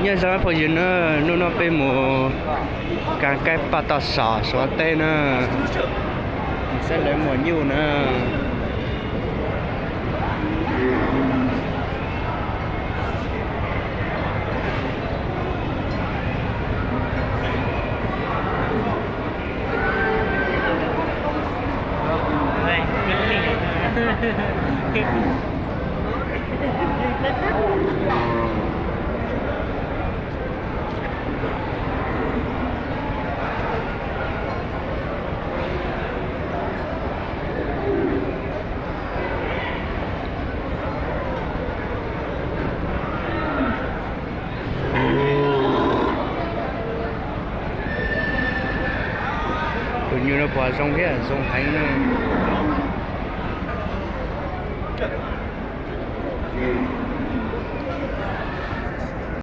Nyob zoo phooj ywg na, hnub no peb mus kav kaib paj toj saum Suav teb na, saib lawv muag nyuj na. Tus nyuj no puas zoo thiab? Zoo heev na.